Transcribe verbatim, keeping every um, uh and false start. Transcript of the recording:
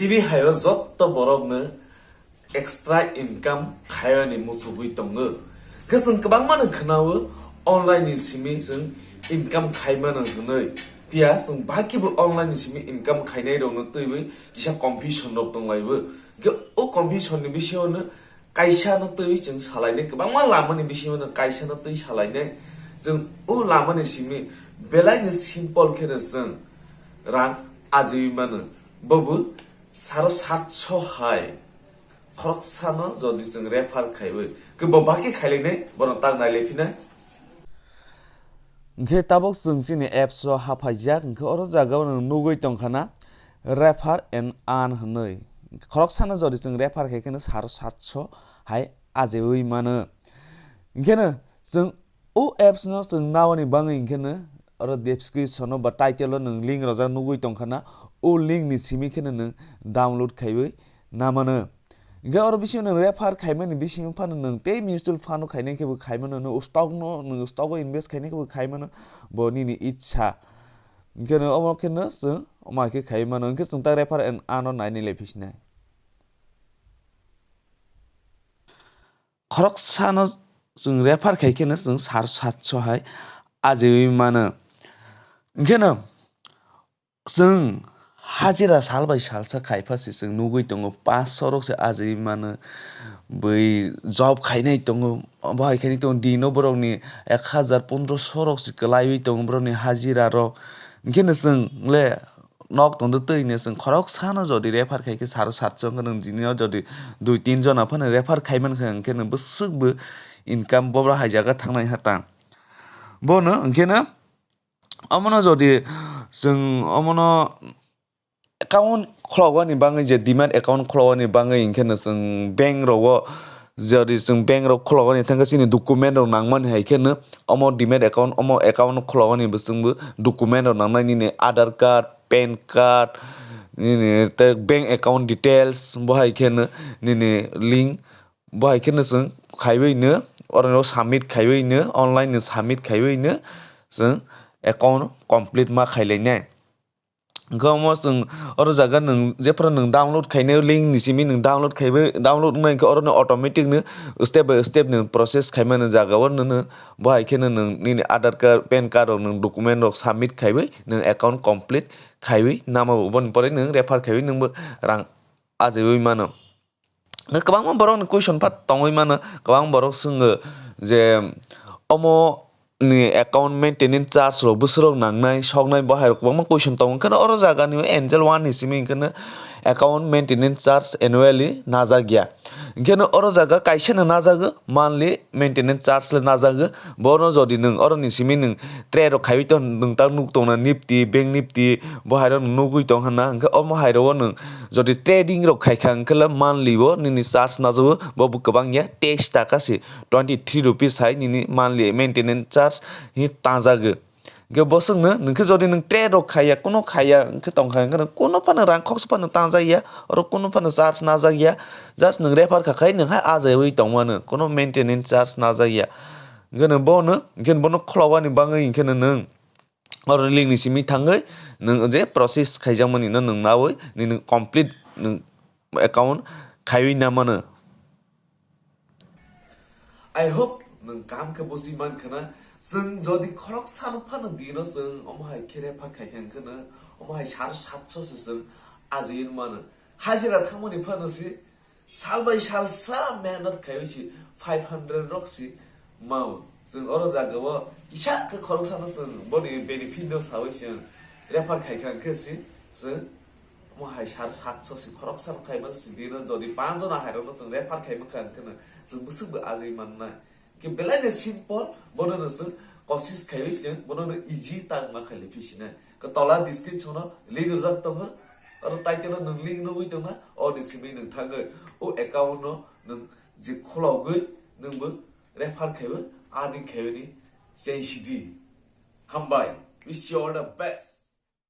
T V hai o jotto borok no extra income khaimani muchugwi tongo. Khe chwng kwbangma no khwnao online ni simi chwng income khaimano hwnwi. Phiya chwng bahai khe bo online ni simi income khainai rok no twiwi kisa confusion rok tonglaio. Khe o confusion ni bisingo no kaisa no twiwi chwng salainai, kwbangma lama ni bisingo no kaisa no twi salainai. Chwng o lama ni simi belai no simple khe no chwng rang ajaiwi mano. Bo bo saro satso hai khoroksano jodi chwng refer khaiwi, khe bo baki khailainai, bono tak nailai phinai. Hwnkhe tabuk chwng chini apps o haphaijak, hwnkhe oro jaga o nwng nugwi tongkha na refer and earn hwnwi. Khoroksano jodi chwng refer khai kheno saro satso hai ajaiwi mano. Hwnkhe no chwng o apps no chwng nawani bangwi hwnkhe no oro description o ba title o nwng link rojak nugwi tongkha na, o link ni simi kheno nwng download khaiwi na mano. Hwnkhe oro bisingo nwng refer khaimani bisingo phano nwng tei mutual fund o khainai khe bo khaimano, nwng stock no, nwng stock o invest khainai khe bo khaimano, bo nini itsa. Hwnkhe no omo khe no chwng omo hai khe khai mano, hwnkhe chwng tak refer and earn o nainai lai phisinai. Khoroksano chwng refer khai kheno chwng sar satso hai ajaiwi mano. Hwnkhe no chwng hajira sal bai salsa khai pha se chwng nugwi tongo, panch so rok se ajaiwi mano. Bui job khainai tongo, bo hai khainai tongo, dino borokni ek hajar pondro so rok se kwlaiwi tongo borokni hajira rok. Hwnkhe no chwng le nok tongdo twi hwnwi chwng khoroksano jodi refer khai khe saro satso wngkha, nwng jini o jodi dui tin jona phano refer khai mankha, hwnkhe nwng bwswk bo income bobra hai jaga thangnai ha ta. Bono hwnkhe no omono jodi chwng omono account khulogani bagwi, je demat account khulogani bagwi hwnkhe no chwng bank rogo, jodi chwng bank rok khulogani thangkhe chini document rok nangmani hai khe no omo demat account, omo account khulogani bo chwngbo document rok nangnai, nini Aadhaar card, pan card, nini tei bank account details, bo hai khe no nini link, bo hai khe no chwng khaiwi no oro no submit khaiwi no, online no submit khaiwi no chwng account complete ma khailainai. Hwnkhe omo chwng oro jaga nwng jephru nwng download khainai link ni simi nwng download khaiwi, download wngnai hwnkhe oro no automatic no step by step nwng process khaimani jaga o nini bo hai kheno nwng nini Aadhaar card, pan card rok nwng document rok submit khaiwi nwng account complete khaiwi namo, boni pore nwng refer khaiwi nwngbo rang ajaiwi mano. Kwbangma borokni question pha tongwi mano, kwbang borok swngo je omo ni account maintenance charge rok bwswk rok nangnai soknai, bo hai rok kwbangma question tongo. Hwnkhe oro jaga ni Angel One ni simi hwnkhe account maintenance charge annually najak ya. Hwnkhe no oro jaga kaisa no najago, monthly maintenance charge le najago. Bono jodi nwng oro ni simi nwng tray rok khaiwi tong, nwng tak nuk tongna Nifty, Bank Nifty, bo hai rok nwng nugwi tong hwnna. Hwnkhe omo hai rok o nwng jodi trading rok khai kha, hwnkhe le monthly o nini charge najago, bo bo kwbang ya, teis taka se, twenty three rupees hai nini monthly maintenance charge hi tanjago. Hwnkhe boswkno, hwnkhe jodi nwng trade rok khaiya, kuno khaiya, hwnkhe tongkha, hwnkhe nwng kuno phano rang khoksa phano tangjak ya, oro kuno phano charge najak ya, just nwng refer kha khai nwng hai ajaiwi tongmano, kuno maintenance charge najak ya. Hwnkhe nwng bono, hwnkhe bono khulogani bagwi hwnkhe nwng oro link ni simi thangwi nwng je process khaijakmani no nwng nawi nini complete nwng account khaiwi na mano. I hope nwng kaham khe buji man khwna. Chwng jodi khorok sano phano dino chwng omo hai khe refer khai kha hwnkhe no omo hai sar satso se chwng ajaiwi mano. Hajira thangmani phano se sal bai sal sa mehnat khaiwi se five hundred rok se mao. Chwng oro jaga o kisa khe khorok sano chwng boni benefit no sawi chwng refer khai kha hwnkhe se chwng omo hai sar satso se khorok sano khai masa se dino jodi panch jona hai rok no chwng refer khai mankha hwnkhe no chwng bwswk bo ajaiwi mannai. Khe belai no simple, bono no chwng kosis khaiwi chwng bono no easy tangma khailai phi sinai. Khe tola description o link rijak tongo, oro title o nwng link nugwi tongna, o ni simi nwng thangwi o account no nwng je khulogwi nwng bo refer khaiwi earning khaiwi ni cheng sidi. Hambai, wish you all the best.